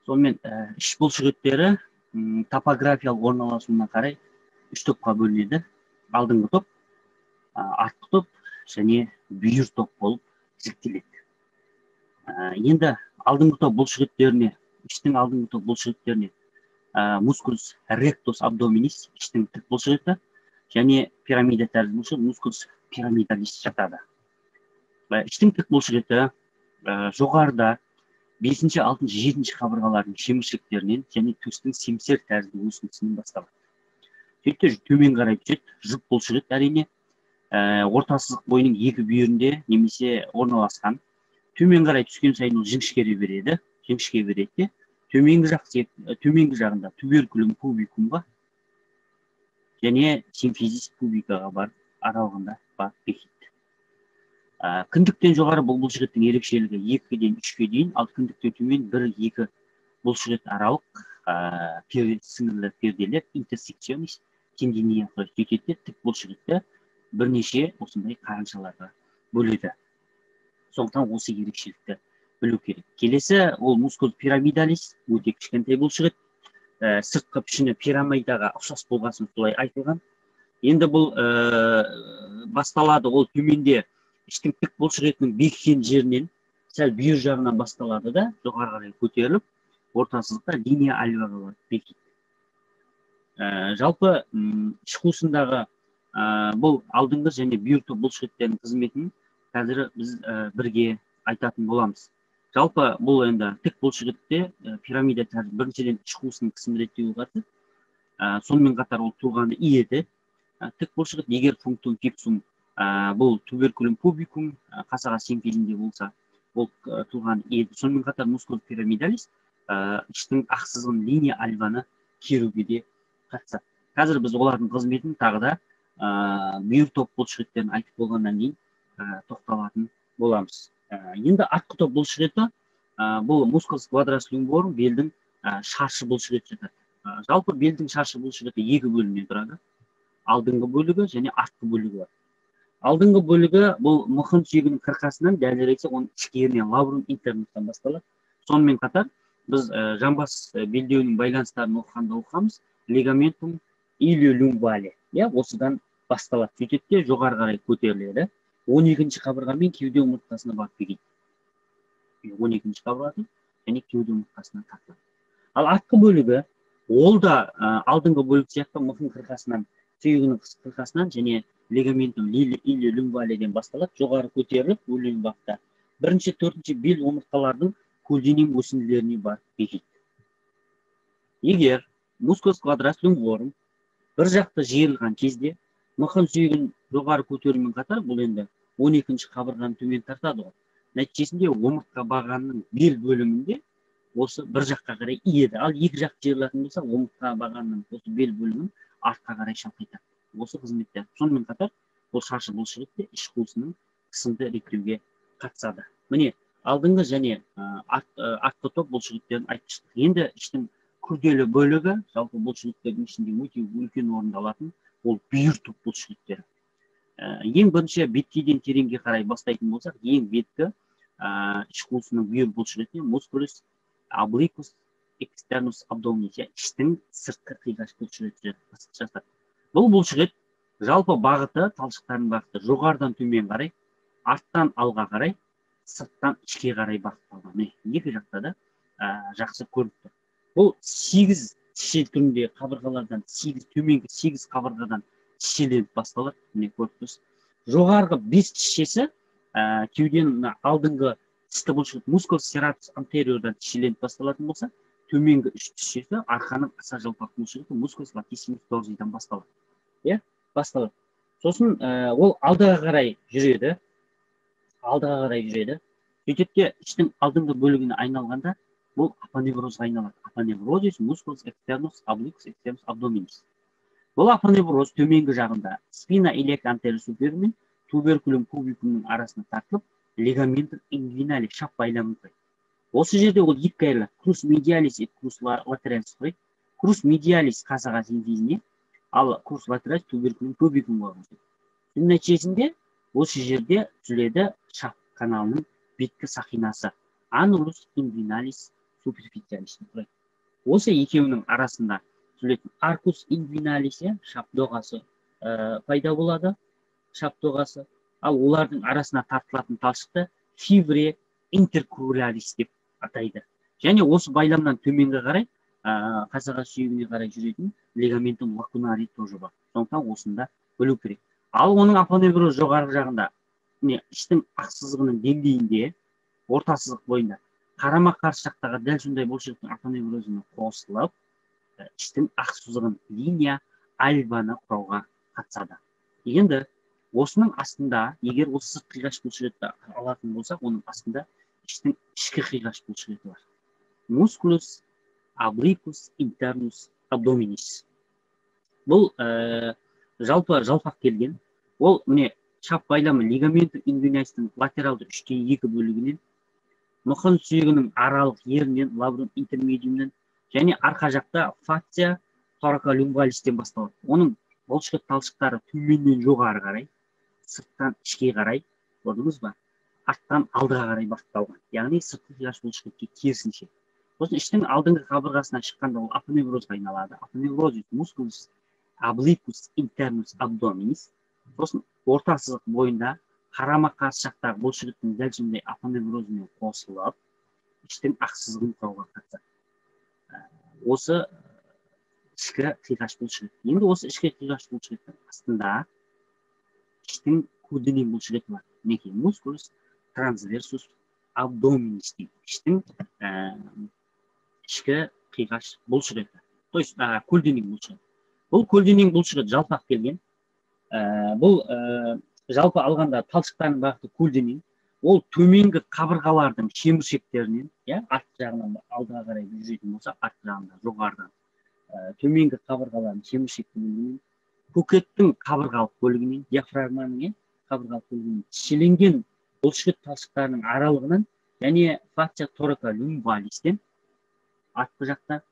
Сонымен іш бұлшықеттері топографиялық орналасуына қарай үш топқа бөлінеді. Алдыңғы топ, артқы топ және бүйір топ болып жіктеледі. Енді алдыңғы топ бұлшықеттеріне, іштің алдыңғы топ бұлшықеттеріне мускулус ректус абдоминис, іштің тік бұлшықеті, және пирамида тәрізді бұлшықет мускулус пирамидалис жатады. Іштің тік бұлшықеті жоғарыда 5-ші, 6-шы, 7-ші қабырғалардың шеміршектерінен және төстің семсер тәрізді өсіндісінен басталады. Сөйтіп төмен қарай түседі, жұп бұлшықет әрине, орта сызық бойының екі бүйірінде немесе орналасқан. Төмен қарай түскен сайын ол жіңішкере береді, жіңішке береді де, төменгі жақ төменгі жағында туберкулум пубикумға және симфизис пубикаға барып аралығында барып бекиді. Кіндіктен жоғары бұл бұлшықеттің ерекшелігі 2-ден 3-ке дейін, ал кіндіктен төмен 1-2 бұлшықет аралық сіңірлі перделер интерсекционис тендиния сөйтеді, тік бұлшықетті бірнеше осындай қарыншаларға бөледі. Сондықтан осы ерекшелікті білу керек. Келесі ол мускул пирамидалис, өте кішкентай бұлшықет. Сыртқы пішіні пирамидаға ұқсас болғасын солай айтылған. Енді бұл басталады, ол төменде іштің тік бұлшықетінің бекіген жерінен сәл бүйір жағынан басталады да, жоғары қарай көтеріліп, орта сызықта линия альваға барып бекиді. Жалпы іш қуысындағы бұл алдыңғы және бүйір топ бұлшықеттерінің қызметін қазір біз бірге айтатын боламыз. Жалпы бұл енді тік бұлшықетте пирамида тәрізді біріншіден іш қуысының қысымын реттеуге қатысады. Сонымен қатар ол тұрғаны иеді. Тік бұлшықет егер функтум фиксум, бұл туберкулум пубикум, қасаға симфизінде болса, ол туған еді. Сонымен қатар мускул пирамидалис іштің ақ сызығын линия альваны керуге де қатысады. Қазір біз олардың қызметін тағы да бүйір топ бұлшықеттерін айтып болғаннан кейін тоқталатын боламыз. Енді артқы топ бұлшықеті, бұл мускулус квадрас люмборум, белдің шаршы бұлшықеті жатады. Жалпы белдің шаршы бұлшықеті екі бөлімнен тұрады. Алдыңғы бөлігі және артқы бөлігі бар. Алдыңғы бөлігі бұл мықын сүйегінің қырқасынан, дәлірек айтсақ, оның ішкі ерінен, лабрум интернустан басталады. Сонымен қатар біз жамбас белдеуінің байланыстарын оқығанда оқығанбыз, лигаментум илиолюмбале, иә, осыдан басталады. Сөйтеді де жоғары қарай көтеріледі. 12-ші қабырға мен кеуде омыртқасына барып бекиді. 12-ші қабырға және кеуде омыртқасына тартылады. Ал артқы бөлігі, ол да алдыңғы бөлік сияқты мықын қырқасынан, сүйегінің қырқасынан және лигаментум илиолюмбаледен басталады, жоғары көтеріліп, өлең бағытта бірінші, төртінші бел омыртқалардың көлденең өсінділеріне барып бекиді. Егер мускулус квадрас люмборум бір жақты жиырылған кезде мықын сүйегін жоғары көтерумен қатар бұл енді 12-ші қабырғаны төмен тартады ғой. Нәтижесінде омыртқа бағанының бел бөлімінде осы бір жаққа қарай иеді. Ал екі жақ жиырылатын болса, омыртқа бағанының осы бел бөлімін артқа қарай шалқайтады. Осы қызметтер. Сонымен қатар бұл шаршы бұлшықет те іш қуысының қысымды реттеуге қатысады. Міне алдыңғы және артқы топ бұлшықеттерін айтып шықтық. Енді іштің күрделі бөлігі, жалпы бұлшықеттердің ішінде өте үлкен орынды алатын ол бүйір топ бұлшықеттері. Ең бірінші беткейден тереңге қарай бастайтын болсақ, ең беткі іш қуысының бүйір бұлшықетіне мускулус obliquus externus abdominis, іштің сыртқы қиғаш бұлшықеті жатады. Бұл бұлшықет жалпы бағыты, талшықтардың бағыты жоғарыдан төмен қарай, арттан алға қарай, сырттан ішке қарай бағытталған. Міне, екі жақта да жақсы көрініп тұр. Бұл 8 тіше түрінде қабырғалардан, 8 төменгі 8 қабырғадан тішеленіп басталады. Міне көріп тұрсыз. Жоғарғы 5 тішесі кеуденің мына алдыңғы тісті бұлшықет мускулус serratus anteriorдан тішеленіп басталатын болса, төменгі 3 тішесі арқаның аса жалпақ бұлшықеті мускулус latissimus dorsiдан басталады. Иә, басталады. Сосын ол алдыға қарай жүреді. Алдыға қарай жүреді. Сөйтеді де іштің алдыңғы бөлігіне айналғанда бұл апоневрозға айналады. Апоневрозис мускулус externus obliquus externus abdominis. Бұл апоневроз төменгі жағында спина iliaca anterior superior мен туберкулум пубикумның арасына тартылып, лигаментум inguinale шап байланып тұрады. Осы жерде ол екі айырылады. Crus medialis et crus lateralis құрайды. Crus medialis қасаға симфизіне, ал crus lateralis туберкулум пубикумға қосылады. Бұның нәтижесінде осы жерде түзіледі шап каналының беткі сақинасы. Anulus inguinalis superficialis-ті құрайды. Осы екеуінің арасында түзілетін arcus inguinalis, шап доғасы пайда болады, шап доғасы. Ал олардың арасына тартылатын талшықты fibrae intercruralis деп атайды. Және осы байламнан төменге қарай, қасаға сүйегіне қарай жүретін ligamentum lacunare тоже бар. Сондықтан осында білу керек. Ал оның апоневроз жоғарғы жағында, міне, іштің ақ сызығының деңгейінде, орта сызық бойында қарама-қарсы жақтағы дәл сондай бұлшықеттің апоневрозына қосылып, іштің ақ сызығын линия альбаны құрауға қатысады. Енді осының астында, егер осы сырт қиғаш бұлшықетті алатын болсақ, оның астында іштің ішкі қиғаш бұлшықеті бар. Musculus obliquus internus abdominis. Бұл жалпы жалпақ келген. Ол міне шап байламы ligamentum inguinalis-тің латералды 3-2 бөлігінен, мықын сүйегінің аралық ерінен, labrum intermediumнен және арқа жақта fascia thoracolumbalis-тен басталады. Оның бұлшықет талшықтары төменнен жоғары қарай, сырттан ішке қарай, көрдіңіз ба? Арттан алдыға қарай бағытталған. Яғни сыртқы қиғаш бұлшықетке керісінше. Сосын іштің алдыңғы қабырғасынан шыққанда ол апоневрозға айналады. Апоневрозис musculus obliquus internus abdominis. Сосын орта сызық бойында қарама-қарсы жақтағы бұлшықеттің дәл сондай апоневрозымен қосылып, іштің ақ сызығын құрауға қатысады. Осы ішкі қиғаш бұлшықет. Енді осы ішкі қиғаш бұлшықеттің астында іштің көлденең бұлшықеті бар. Мінекей musculus transversus abdominis дейді. Іштің ішкі қиғаш бұлшықеті. То есть көлденең бұлшықет. Бұл көлденең бұлшықет жалпақ келген. Бұл жалпы алғанда талшықтардың бағыты көлденең. Ол төменгі қабырғалардың шеміршектерінен, арт жағынан алдыға қарай жүретін болса, арт жағында жоғарыдан төменгі қабырғалардың шеміршекті бөлігінен, көкеттің қабырғалық бөлігінен, диафрагманың қабырғалық бөлігінен тішеленген бұлшықет талшықтарының аралығынан және fascia thoracolumbalis-тен артқы жақта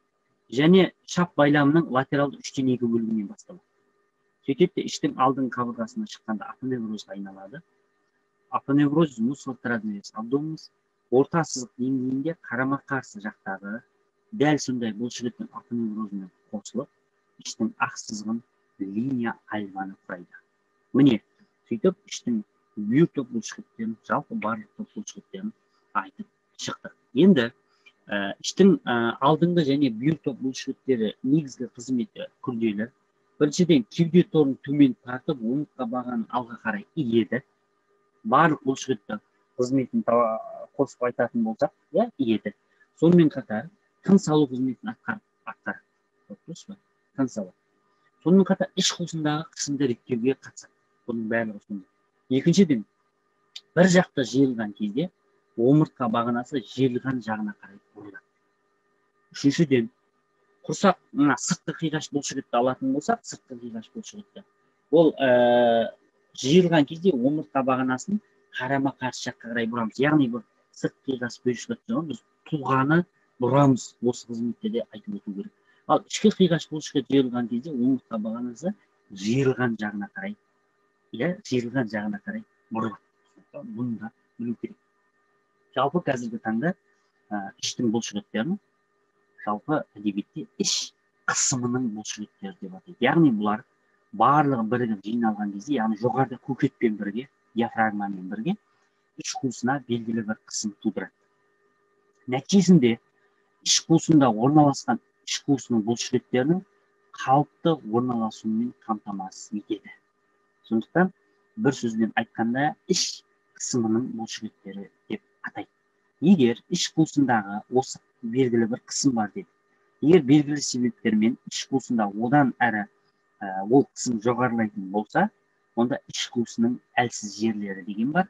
және шап байламының латералды 3-2 бөлігінен басталады. Сөйтіп те іштің алдыңғы қабырғасына шыққанда апоневрозға айналады. Апоневроз musculus transversus abdominis орта сызық деңгейінде қарама-қарсы жақтағы дәл сондай бұлшықеттің апоневрозымен қосылып, іштің ақ сызығын линия альбаны құрайды. Міне, сөйтіп іштің бүйір топ бұлшықеттерін, жалпы барлық топ бұлшықеттерін айтып шықтық. Енді іштің алдыңғы және бүйір топ бұлшықеттері негізгі қызметі күрделі. Біріншіден, кеуде торын төмен тартып, омыртқа бағанын алға қарай иеді. Барлық бұлшықетті қызметін қосып айтатын болсақ, иеді. Сонымен қатар тыныс алу қызметін атқарады. Дұрыс па? Тыныс алу. Сонымен қатар іш қуысындағы қысымды реттеуге қатысады. Бұның барлығы сондай. Екіншіден, бір жақты жиырылған кезде омыртқа бағанасы жиырылған жағына қарай бұрылады. Үшіншіден, құрсақ мына сыртқы қиғаш бұлшықетті алатын болсақ, сыртқы қиғаш бұлшықетті ол жиырылған кезде омыртқа бағанасын қарама-қарсы жаққа қарай бұрамыз. Яғни бұл сыртқы қиғаш бұлшықетті біз тұлғаны бұрамыз. Осы қызметте де айтып өту керек. Ал ішкі қиғаш бұлшықет жиырылған кезде омыртқа бағанасы жиырылған жағына қарай, жиырылған жағына қарай бұрылады. Бұны да білу керек. Жалпы қазіргі таңда іштің бұлшықеттерін жалпы әдебиетте іш қысымының бұлшықеттері деп атайды. Яғни бұлар барлығы бірігіп жиналған кезде, яғни жоғарыда көкетпен бірге, диафрагмамен бірге іш қуысына белгілі бір қысым тудырады. Нәтижесінде іш қуысында орналасқан іш қуысының бұлшықеттерінің қалыпты орналасуымен қамтамасыз етеді. Сондықтан бір сөзбен айтқанда іш қысымының бұлшықеттері деп атайды. Егер іш қуысындағы осы белгілі бір қысым бар деді. Егер белгілі себептермен іш қуысында одан әрі ол қысым жоғарылайтын болса, онда іш қуысының әлсіз жерлері деген бар.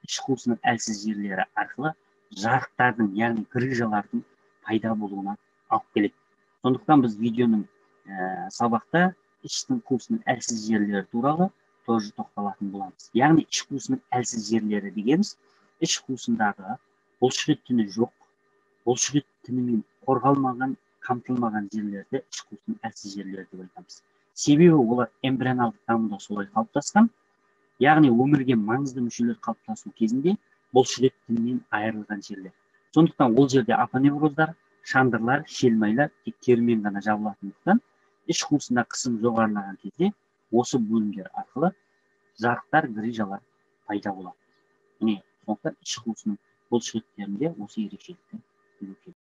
Іш қуысының әлсіз жерлері арқылы жарықтардың, яғни грыжалардың пайда болуына алып келеді. Сондықтан біз видеоның сабақта іштің қуысының әлсіз жерлері туралы тоже тоқталатын боламыз. Яғни іш қуысының әлсіз жерлері дегеніміз іш қуысындағы бұлшықет тіні жоқ, бұлшықет тінімен қорғалмаған, қамтылмаған жерлерді іш қуысының әлсіз жерлері деп айтамыз. Себебі олар эмбрионалдық дамуда солай қалыптасқан, яғни өмірге маңызды мүшелер қалыптасу кезінде бұлшықет тінінен айырылған жерлер. Сондықтан ол жерде апоневроздар, Шандырлар, шелмайлар тек терімен ғана жабылатындықтан, іш қуысында қысым жоғарылаған кезде осы бөлімдер арқылы жарықтар, грыжалар пайда болады. Міне, сондықтан іш қуысының бұлшықеттерінде осы ерекшелікті білу керек.